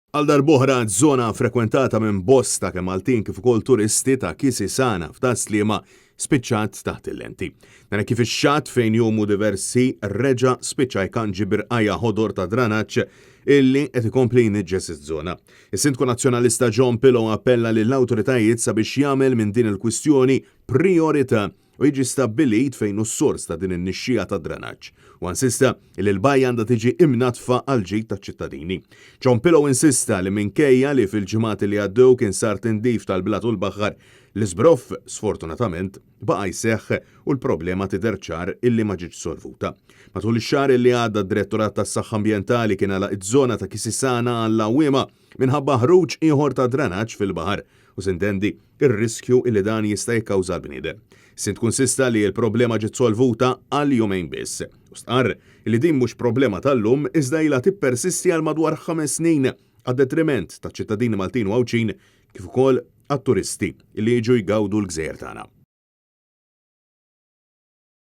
Għal darb'oħra żona frekwentata minn bosta kemm Maltin kif ukoll turisti ta' Kisisana f'Tas-Sliema spiċċat taħt il-lenti. Dan hekk kif ix-xatt fejn jgħumu diversi reġa' spiċċa jkanġi b'irqajja' ħodor ta' dranaġġ illi qed ikompli jniġġes iż-żona. Is-Sindku Nazzjonalista John Pillow appella lill-awtoritajiet sabiex jagħmel minn din il-kwistjoni prijorità u jiġi stabbilit fejn hu s-sors ta' din in-nixxiegħa tad-dranaġġ. Huwa insista li l-bajja għandha tiġi imnaddfa għall-ġid taċ-ċittadini. John Pillow insista li minkejja li fil-ġimgħat li għaddew kien sar tindif tal-blat u l-baħar, l-iżbroff, sfortunatament, baqa' jseħħ u l-problema tidher ċar illi ma ġietx solvuta. Matul ix-xahar li għadda d-Direttorat tas-Saħħa Ambjentali kien għalaq iż-żona ta' Kisisana għall-għawwiema minħabba ħruġ ieħor ta' dranaġġ fil-baħar u sintendi r-riskju li dan jista' jikkawża għall-bniedem. Sindku insista li l-problema ġiet solvuta għal jumejn biss u stqarr li din mhux problema tal-lum iżda ilha tippersisti għal madwar ħames snin għad-detriment taċ-ċittadini Maltin u Għawdxin kif ukoll għat-turisti li jiġu jgawdu l-gżejjer tagħna.